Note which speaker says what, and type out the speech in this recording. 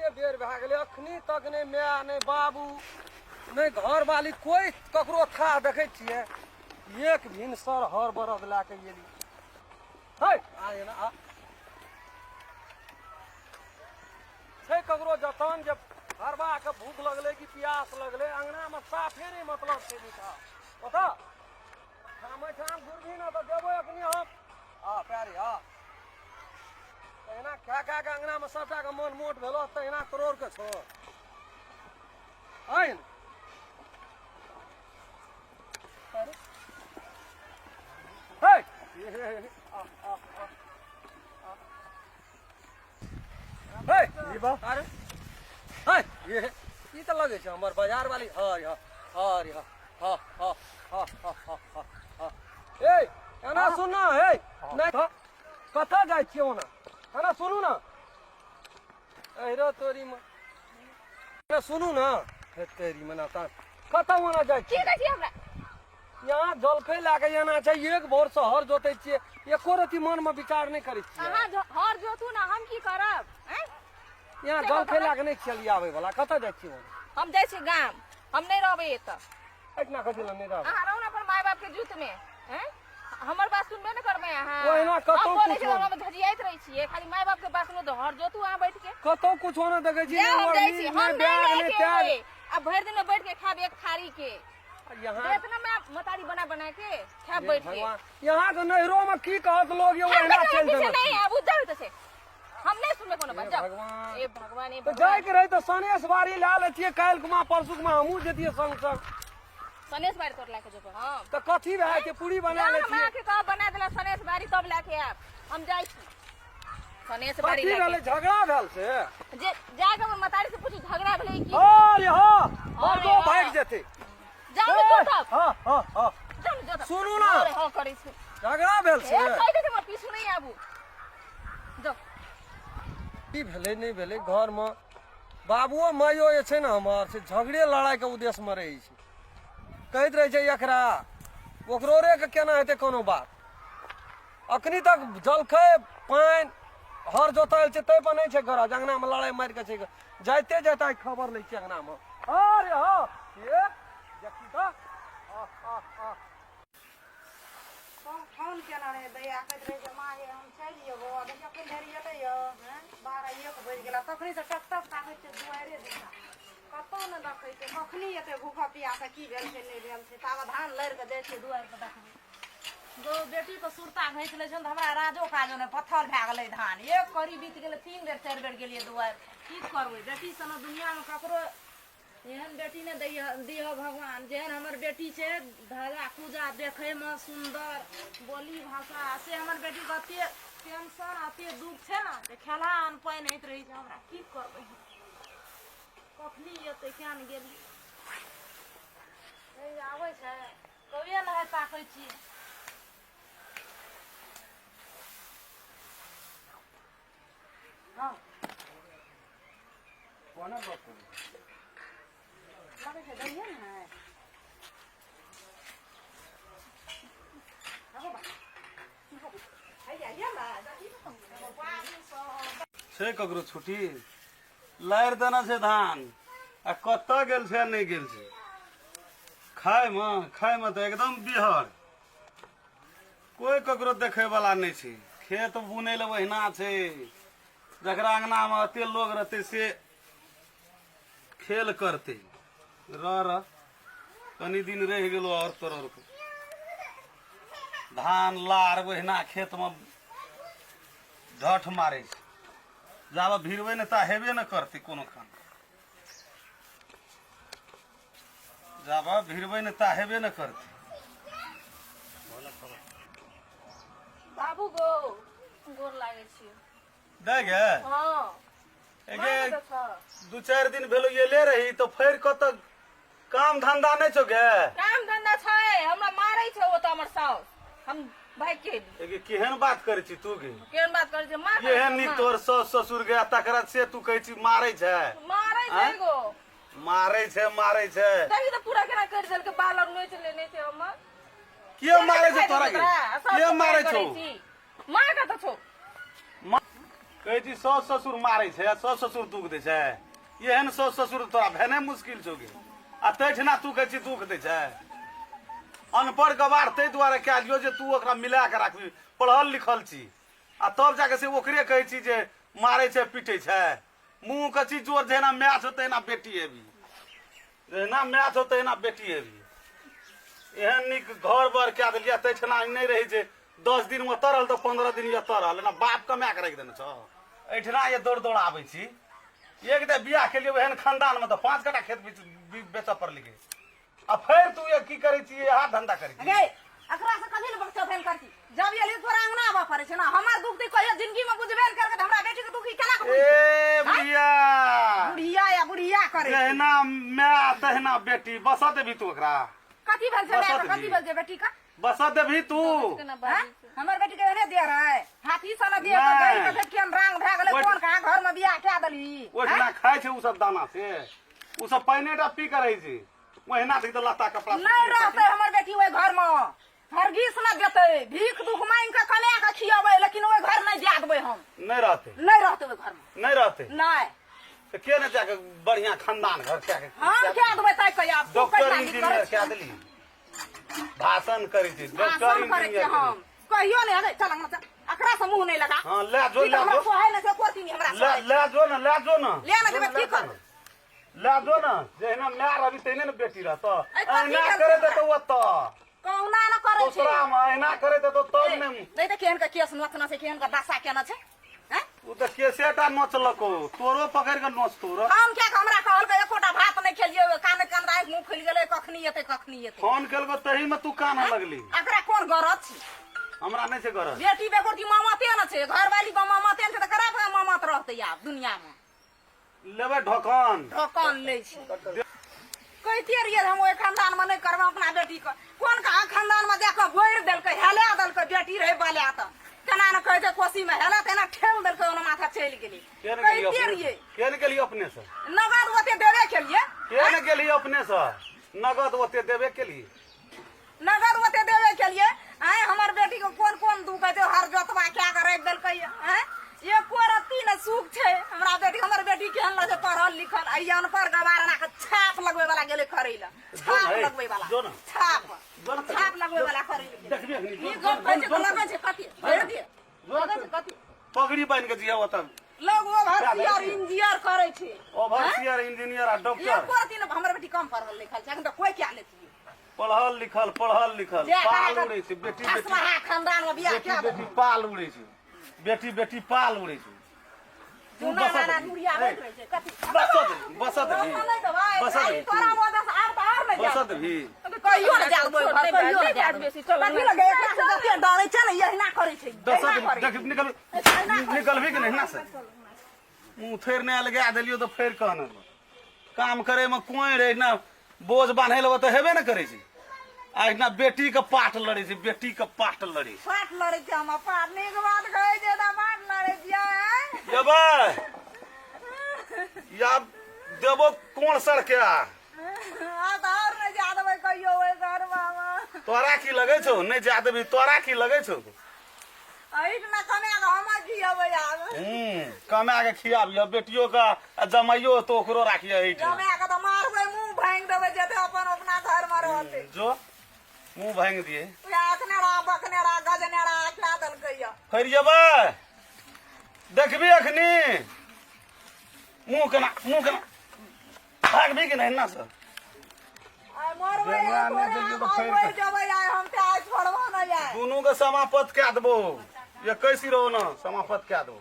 Speaker 1: कते बेर भए गेलै अखनी तक नहि माय नहि बाबू नहि घरवाली कोइ ककरो था देखै छियै एक भिनसर हर बरद लए कऽ गेली है आ एना आ छै ककरो जतन जे हरबाके भूख लगलै कि प्यास लगलै अङ्गनामे साफे नहि मतलब छै मीठा पता ठामे ठाम घुरबी ने तऽ देबो अखनी हम आ प्यारी आ तहिना खा खा कऽ अङ्गनामे सबटाके मन मोट भेलो तहिना करोड़के छौ आइन हे आ आ आ हे ई बा अरे हे ये ई तऽ लगै छै हमर बाजार वाली हर हर हर हँ हँ हँ हँ हँ हँ हँ ए एना सुन ना हे नहि कतऽ जाइ छियै ओना एना सुनू ना अहिरो तोरी मे एना सुनू ना हे तेरी मना ता कतऽ ओना जाइ
Speaker 2: की
Speaker 1: छियै
Speaker 2: कहै छी हमरा
Speaker 1: यहाँ जलखै लए कऽ एना छै एक भोर से हर जोतै छियै एको रति मन मे विचार नहि करै छियै
Speaker 2: अहाँ हर जोतू ना हम की करब आँय?
Speaker 1: यहाँ जलखै लए कऽ नहि छियै आबै वला कतऽ जाइ छियै ओना
Speaker 2: हम जाइ छी गाम हम नहि रहबै एतऽ
Speaker 1: एहिठिना कथी लए नहि रहबै
Speaker 2: अहाँ रहू ने अपन माय बाप के जूत में हैं हमर बात सुनबे ने करबै अहाँ
Speaker 1: ओहिना कतौ
Speaker 2: हम बोलै
Speaker 1: कुछो
Speaker 2: छी तऽ हम झजियाइत रहै छियै खाली माय बाप के बात सुनू तऽ हर जोतू अहाँ बैठ के
Speaker 1: कतौ कुछो नहि देखै छी
Speaker 2: जा
Speaker 1: नहि
Speaker 2: हम जाइ
Speaker 1: ओढ़नी
Speaker 2: छी हम
Speaker 1: नहि
Speaker 2: नहि
Speaker 1: बैग
Speaker 2: लए
Speaker 1: नहि
Speaker 2: के
Speaker 1: टैग
Speaker 2: एबै आ भरि दिन में बैठ के खायब एक थारी के
Speaker 1: यहाँ
Speaker 2: इतना मैं मतारी बना बना के खायब बैठ के
Speaker 1: भगवान यहाँ के नैहरो में की कहत लोग ये
Speaker 2: हम
Speaker 1: ओहिना
Speaker 2: ककरो
Speaker 1: चलि
Speaker 2: पीछे
Speaker 1: देलक
Speaker 2: नहीं आबू जाउ तऽ से हम नहीं सुनबै कोनो बात
Speaker 1: हे
Speaker 2: जाउ
Speaker 1: भगवान।
Speaker 2: ए भगवान ए
Speaker 1: तऽ
Speaker 2: भगवान
Speaker 1: जाइके रहै तऽ सनेस बारी लए लेतियै काल्हि कुमा परसू कुमा हमहूँ जैतियै संग संग
Speaker 2: सनेस बारी तोर लाके जेबो हम
Speaker 1: तऽ कथी भए जेतै पूरी बना
Speaker 2: जाउ ने
Speaker 1: लेतियै
Speaker 2: माँ के कहब बना देला सनेस बारी तब लाके आयब हम जाइ छी सनेस बारी
Speaker 1: कथी
Speaker 2: लाके
Speaker 1: भेलै झगड़ा भेल से
Speaker 2: जे जाके हमर मतारी से पूछू झगड़ा भेलै की
Speaker 1: अरे हँ मर्दो
Speaker 2: अरे
Speaker 1: भागि
Speaker 2: हँ।
Speaker 1: जेतै
Speaker 2: जाउ ने जोतब
Speaker 1: हँ हँ हँ
Speaker 2: जाउ ने जोतब
Speaker 1: सुनू ना।
Speaker 2: अरे हँ करै छी
Speaker 1: झगड़ा भेल
Speaker 2: ए
Speaker 1: से
Speaker 2: कहि दे हमर पीछू नहीं आबू जाउ
Speaker 1: की भेलै नहि भेलै घरमे बाबुओ माइयो जे छै ने हमर से झगड़े लड़ाइके उद्देश्यमे रहै छै कहैत रहै छै एकरा ओकरो के केना हेतै कोनो बात अखनी तक जलखै पानि हर जोतल छै ताहि पर नहि छै गरज अङ्गनामे लड़ाइ मारि कऽ छै जाइते जाइते आइ खबर लै छियै अङ्गनामे अरे हँ ये देखी तऽ आ आ आ
Speaker 3: फोन केने रहै दैया कहैत रहै जे माँ गे हम चलि जेबो आ देखियौ एखन धरि एलै यऽ हँ 12 1 बजि गेला तखनी से टक टक ताकै छै दुआरे दिशा कतौ नहि देखै छै कखनी एतै भूखा पियासे की भेल छै नहि भेल छै ताबे धान लड़ि कऽ जाइ छै दुआरि पर देखबै जो बेटीके सुरता घैंच लै छै तऽ हमरा राजो काजो नहि पत्थर भए गेलै धान एक कड़ी बीत गेलै 3 बेर 4 बेर गेलियै दुआरि की करबै बेटी सनक दुनियामे ककरो एहन बेटी नहि दैह दिह भगवान जेहन हमर बेटी छै धजा पूजा देखैमे सुन्दर बोली भाषा से हमर बेटीके अते टेंशन अते दुख छै ने जे खेला अन्न पानि होइत रहै छै हमरा की करबै हम कखनी एतै किया ने गेलियै आबै छै कौए लहै ताकै छियै हँ
Speaker 1: कोना गप करू
Speaker 3: लगै छै दैये ने है
Speaker 4: छै ककरो छुट्टी लारि देने छै धान आ कतऽ गेल छै आ नहि गेल छै खायमे खायमे तऽ एकदम बिहर कोइ ककरो देखैवला नहि छै खेत बुनै लए ओहिना छै जकरा अङ्गनामे एते लोग रहतै से खेल करतै रह रह कनि दिन रहि गेलो आओर तोर आरके धान लार ओहिना खेतमे ढठ मारै छै जाबे भिड़बै नहि ता हेबे नहि करतै कोनो काम जाबे भिड़बै नहि ता हेबे नहि करतै
Speaker 2: बाबू गो गोर लागै छी
Speaker 4: दे गे
Speaker 2: हँ
Speaker 4: एगे
Speaker 2: माँ कतऽ छौ?
Speaker 4: दू चारि दिन भेलो एले रही तऽ फेर कतऽ काम धंधा नहि छौ गे
Speaker 2: काम धंधा छै हमरा मारै छै ओ तऽ हमर साउस हम भागि के एली
Speaker 4: एगे केहन बात करै छी तू गे
Speaker 2: केहन बात करै छै मार
Speaker 4: केहन नीक तोहर सास ससुर गे तकरा से तू कहै छी मारै छै
Speaker 2: मारै छै
Speaker 4: आँय?
Speaker 2: गो
Speaker 4: मारै छै मारै छै
Speaker 2: देखी तऽ पूरा केना करि देलकै बाल आर नोचि लेने छै हमर
Speaker 4: के मारै छै तोरा गे
Speaker 2: तोरा
Speaker 4: के मारै छौ
Speaker 2: मार कतऽ छौ
Speaker 4: कहै छी साउस ससुर मारै छै आ साउस ससुर दुख दै छै। एहन साउस ससुर तोरा भेने मुश्किल छौ गे, आ तैठिना तू कहै छी दुख दै छै। अनपढ़ गवार ताहि दुआरे कए लियौ जे तू ओकरा मिला कऽ राखबी, पढ़ल लिखल छी, आ तब जाके से ओकरे कहै छी जे मारै छै पीटै छै। मुँह के छी जोर, जहिना माय छौ तहिना बेटी हेबी, जहिना माय छौ तहिना बेटी हेबी। एहन नीक घर बर कए देलियै, तैठिना नहि रहै छै। 10 दिन ओतऽ रहल तऽ 15 दिन एतऽ रहल, एना बाप कमा कऽ राखि देने छौ। एहिठिना ये दौड़ दौड़ आबै छी। एक तऽ बियाह केलियै एहन खानदानमे तऽ 5 कट्ठा खेत बेचऽ पड़लै। आ फेर तू ये की करै छी? हाथ धंधा करै छी।
Speaker 3: गे, एकरा से कथी ले बकचोद करती? जब एली तोरा अंगना आबऽ पड़ै छै ने। हमर दुख ती कहियो जिंदगी में बुझबे ने करके, हमरा बेटी के दुख ई केना के बुझतै?
Speaker 4: ए बुढ़िया,
Speaker 3: बुढ़िया या बुढ़िया करे छै।
Speaker 4: जहिना माय तहिना बेटी। बसऽ देबही तू ओकरा?
Speaker 3: कथी भेल छै माय के?
Speaker 4: बसऽ
Speaker 3: कथी
Speaker 4: देबही?
Speaker 3: भेल छै बेटी के?
Speaker 4: बसऽ देबही तू?
Speaker 3: हैं? हमर बेटी के एहने दे रहे हाथी सन दे के
Speaker 4: नहि।
Speaker 3: गई के केहन रंग भए गेलै। कोन कहाँ घर में बियाह कए देली?
Speaker 4: ओहिठिना खाइ छै ओ सब दाना से, ओ सब पानि टा पी के रहै छै। ओहिना देख तऽ लत्ता कपड़ा
Speaker 3: नहीं रहते हमर बेटी ओहि घर में, हरगिज न देते। भीख दुख मांग के कमा के खियेबै, लेकिन ओहि घर नहीं जा देबै हम।
Speaker 4: नहीं रहते?
Speaker 3: नहीं रहते ओहि घर में।
Speaker 4: नहीं रहते?
Speaker 3: नहीं।
Speaker 4: तऽ के ने जाके बढ़िया खानदान घर कए के
Speaker 3: हम कए देबै ताहि के आब तू
Speaker 4: डॉक्टर
Speaker 3: कैला की
Speaker 4: इंजीनियर
Speaker 3: करै छी?
Speaker 4: कए देली। भाषण करै छै डॉक्टर
Speaker 3: भाषण करै
Speaker 4: इंजीनियर
Speaker 3: छै हम कहियो नहीं। अरे चल अंगना चल, एकरा से मुंह नहीं लगा।
Speaker 4: हाँ, ले जो,
Speaker 3: ई तऽ
Speaker 4: ले
Speaker 3: हमरा
Speaker 4: जो।
Speaker 3: सोहाय नहीं छै, कोरती नहीं हमरा
Speaker 4: ले
Speaker 3: सोहाय।
Speaker 4: ले जो ने, ले जो ने।
Speaker 3: ले ने जेबै,
Speaker 4: जो
Speaker 3: की
Speaker 4: ले जो
Speaker 3: करबै?
Speaker 4: ने। ले जो ने, जहिना माय रहबी तहिने ने बेटी रहतौ।
Speaker 3: ऐ कथी
Speaker 4: अहिना
Speaker 3: भेल
Speaker 4: करे
Speaker 3: छै?
Speaker 4: तऽ ओतऽ
Speaker 3: कहुना न करै छै।
Speaker 4: दोसरा मे अहिना करे तऽ तब ने।
Speaker 3: नहीं तऽ केहन के केस नोचना छै, केहन के दशा केना छै, हैं?
Speaker 4: ओ तऽ केसेटा नोचलको, तोरो पकड़ि कऽ नोचतो रह।
Speaker 3: हम क्या हमरा कहलकै एकोटा भात नहि खेलियै, काने कान राखि मुँह फुलि गेलै, कखनी एतै कखनी एतै।
Speaker 4: फोन केलको तही में तू कानऽ लगली।
Speaker 3: एकरा कोन गरज छै?
Speaker 4: हमरा नहि छै गरज।
Speaker 3: बेटी बेगोटी मामते ने छै, घरवाली मामते ने छै, तऽ करा मामत रहतै आब दुनिया मे?
Speaker 4: लेबै ढोकन।
Speaker 3: ढोकन लै छै। कहिते रहियै हम ओहि खानदान मे नहि करबै अपना बेटी के। कोन कहाँ खानदान मे जाकऽ बोरि देलकै, हेला देलकै। बेटी रहै बला तऽ केना ने कहै छै कोसी मे हेला तेना ठेल देलकै, ओना माथा चलि गेलै।
Speaker 4: के ने गेली
Speaker 3: कहिते
Speaker 4: अपने?
Speaker 3: रहियै।
Speaker 4: के ने गेली अपने से?
Speaker 3: नगद ओते देबे केलियै।
Speaker 4: के ने गेली अपने से? नगद ओते देबे केली?
Speaker 3: नगद ओते देबे केलियै। आँय, हमर बेटी के कोन कोन दुख है, हर जोतवा कए के राखि देलकै। आँय, एको रत्ती ने सुख छै हमरा बेटी। हमर बेटी केहन लगै छै पढ़ल लिखल, आ ई अनपढ़ गवार एना के छाप लगबै वाला गेलै करै लए। छाप
Speaker 4: हे,
Speaker 3: लगबै वाला।
Speaker 4: जो ने।
Speaker 3: छाप
Speaker 4: जो ने।
Speaker 3: छाप लगबै वाला करै लए गेलै।
Speaker 4: देखबी अखनी, जो,
Speaker 3: ई गप कहै छै
Speaker 4: जो,
Speaker 3: तऽ लगै छै कथी भरि दिए, लगै छै कथी।
Speaker 4: पगड़ी बान्हि के जिया ओतऽ।
Speaker 3: लोग ओवरसियर इंजीनियर करै छै।
Speaker 4: ओवरसियर इंजीनियर आ डॉक्टर।
Speaker 3: एको रत्ती ने हमर बेटी कम पढ़ल लिखल छै, अखन तऽ कोइ क्या लेतियै।
Speaker 4: पढ़ल लिखल, पढ़ल लिखल
Speaker 3: जे
Speaker 4: पाल
Speaker 3: करा
Speaker 4: उड़ै छै बेटी बेटी।
Speaker 3: असमहा खानदान में बियाह
Speaker 4: बेटी
Speaker 3: क्या
Speaker 4: बेटी पाल उड़ै छै, बेटी बेटी पाल उड़ै छै। तू
Speaker 3: चूना
Speaker 4: बसऽ
Speaker 3: नाना
Speaker 4: देबही।
Speaker 3: नुरिया
Speaker 4: ए,
Speaker 3: बैठ रहै छै कथी।
Speaker 4: बसऽ देबही, बसऽ देबही।
Speaker 3: नहि देबै।
Speaker 4: बसऽ
Speaker 3: आइ
Speaker 4: देबही।
Speaker 3: तोरा मदद से आब तऽ आर नहि
Speaker 4: बसऽ
Speaker 3: जायब।
Speaker 4: देबही।
Speaker 3: कहियो नहि जायब ओहि घर, कहियो नहि जायब।
Speaker 2: बेसी चल।
Speaker 3: कथी लगे एकरा से जते डरै छै ने, एहिना करै छै।
Speaker 4: दसऽ
Speaker 3: एहिना
Speaker 4: देबही।
Speaker 3: करै
Speaker 4: देख
Speaker 3: छै।
Speaker 4: निकल, निकलबही कि नहीं ना से? मुँह फेर नहि लगा देलियौ तऽ फेर कहने काम करे में कोई रहे ना, बोझ बान्हे लगे तऽ हेबे ने करै छै। आ एहिना बेटी के पाट लड़ै छै, बेटी के पाट लड़ै छै।
Speaker 3: पाट लड़ै छै हम, पाट नीक बात कहै छै तऽ पाट लड़ै छियै।
Speaker 4: जेबै या देबो कोन सर के?
Speaker 3: आ तऽ आओर नहि जा देबै कहियो ओहि घरमे हम।
Speaker 4: तोरा की लगै छौ नहि जा देबही? तोरा की लगै छौ?
Speaker 3: एहिठिना कमा कऽ हमर खियेबै आब।
Speaker 4: कमा के खियाबिह बेटियो के आ जमाइयो तो ओकरो राखिह एहिठिना।
Speaker 3: कमा कऽ तऽ मारबै, मुँह भाङि देबै, जेतै अपन अपना घरमे रहतै।
Speaker 4: जो मुँह भाङि दिए।
Speaker 3: वएह अखने रा बकने रा गजने रा खिया देलकै यऽ।
Speaker 4: फेर जेबै, देखबी अखनी मुँह केना, मुँह केना भागबी कि नहीं ना सर?
Speaker 3: आइ मरबै
Speaker 4: जमा
Speaker 3: आइ
Speaker 4: नहि
Speaker 3: तोरे
Speaker 4: देलियौ तऽ
Speaker 3: हम
Speaker 4: फेर
Speaker 3: मरि जेबै आइ, हम तऽ आइ छोड़बो नहि आइ।
Speaker 4: दुनू के समाप्त कए देबो, एकैस रहो न, समाप्त कए देबो।